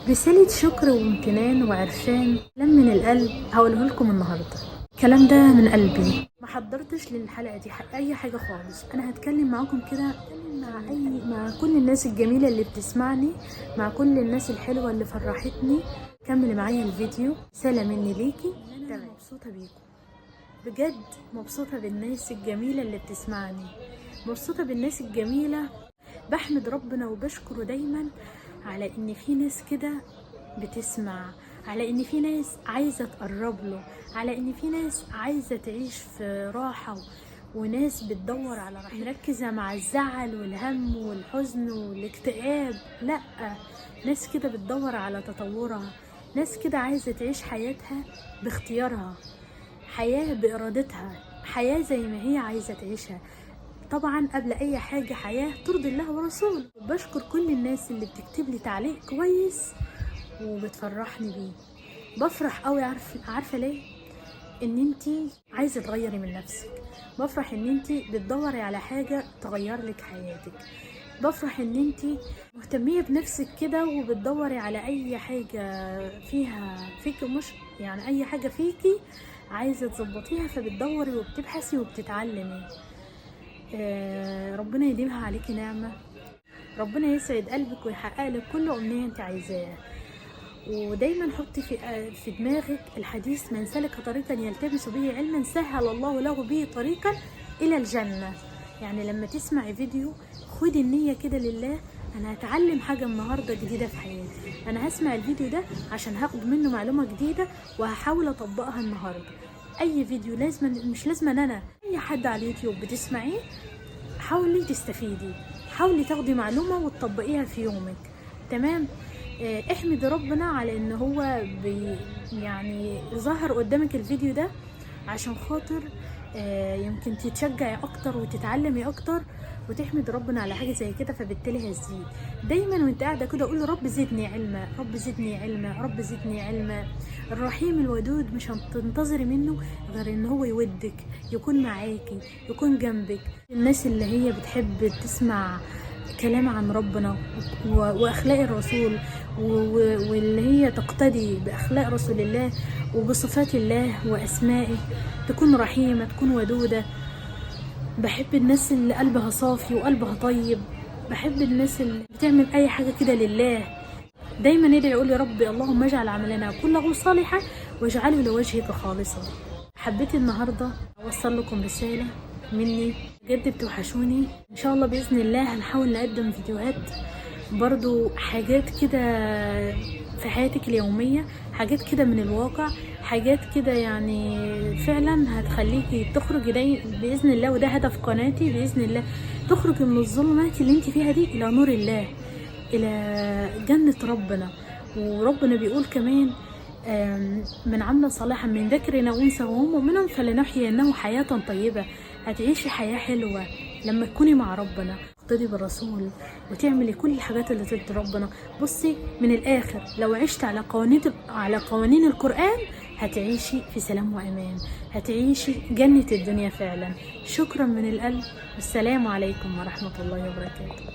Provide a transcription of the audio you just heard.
رسالة شكر وامتنان وعرفان كلام من القلب هقوله لكم النهاردة. الكلام ده من قلبي، ما حضرتش للحلقة دي أي حاجة خالص. أنا هتكلم معاكم كده، مع كل الناس الجميلة اللي بتسمعني، مع كل الناس الحلوة اللي فرحتني. كملي معايا الفيديو، رسالة مني ليكي. أنا مبسوطة بيكم بجد، مبسوطة بالناس الجميلة اللي بتسمعني، مبسوطة بالناس الجميلة. بحمد ربنا وبشكره دايما على ان في ناس كده بتسمع، على ان في ناس عايزة تقرب له، على ان في ناس عايزة تعيش في راحة، وناس بتدور على راحة، مركزة مع الزعل والهم والحزن والاكتئاب. لا، ناس كده بتدور على تطورها، ناس كده عايزة تعيش حياتها باختيارها، حياة بإرادتها، حياة زي ما هي عايزة تعيشها. طبعا قبل اي حاجة حياة ترضي الله ورسوله. بشكر كل الناس اللي بتكتب لي تعليق كويس وبتفرحني بيه، بفرح قوي. عارفة ليه؟ ان انتي عايزة تغيري من نفسك، بفرح ان انتي بتدوري على حاجة تغير لك حياتك، بفرح ان انتي مهتمية بنفسك كده وبتدوري على اي حاجة فيها فيك، مش يعني اي حاجة فيكي عايزة تظبطيها، فبتدوري وبتبحثي وبتتعلمي. ربنا يديمها عليكي نعمة، ربنا يسعد قلبك ويحقق لك كل أمنية انت عايزاها. ودايما حطي في دماغك الحديث: من سلك طريقا يلتمس به علما سهل الله له به طريقا إلى الجنة. يعني لما تسمعي فيديو خدي النية كده لله، أنا هتعلم حاجة النهاردة جديدة في حياتي، أنا هسمع الفيديو ده عشان هاخد منه معلومة جديدة وهحاول أطبقها النهاردة. أي فيديو لازم، مش لازم أنا، أي حد على اليوتيوب بتسمعيه حاولي تستفيدي، حاولي تاخدي معلومة وتطبقيها في يومك. تمام؟ احمد ربنا على ان هو يعني ظهر قدامك الفيديو ده عشان خاطر يمكن تتشجعي اكتر وتتعلمي اكتر وتحمد ربنا على حاجة زي كده، فبالتالي هتزيد. دايما وانت قاعدة كده قول رب زدني علما، رب زدني علما، رب زدني علما. الرحيم الودود مش هتنتظري منه غير ان هو يودك، يكون معاكي، يكون جنبك. الناس اللي هي بتحب تسمع كلام عن ربنا واخلاق الرسول واللي هي تقتدي باخلاق رسول الله وبصفات الله واسمائه، تكون رحيمه، تكون ودوده. بحب الناس اللي قلبها صافي وقلبها طيب، بحب الناس اللي بتعمل اي حاجه كده لله. دايما ندعي يقول يا ربي اللهم اجعل عملنا كله صالحا واجعله لوجهك خالصا. حبيت النهارده اوصل لكم رساله مني، بجد بتوحشوني. ان شاء الله باذن الله هنحاول نقدم فيديوهات برضو، حاجات كده في حياتك اليومية، حاجات كده من الواقع، حاجات كده يعني فعلا هتخليكي تخرجي بإذن الله، وده هدف قناتي بإذن الله، تخرجي من الظلمات اللي انت فيها دي إلى نور الله، إلى جنة ربنا. وربنا بيقول كمان من عمل صالحا من ذكر أو أنثى وهو مؤمن فلنحيينه حياة طيبة. هتعيشي حياة حلوة لما تكوني مع ربنا، تقتدي بالرسول وتعملي كل الحاجات اللي ترضي ربنا. بصي من الآخر، لو عشت على قوانين القرآن هتعيشي في سلام وأمان، هتعيشي جنة الدنيا فعلا. شكرا من القلب، والسلام عليكم ورحمة الله وبركاته.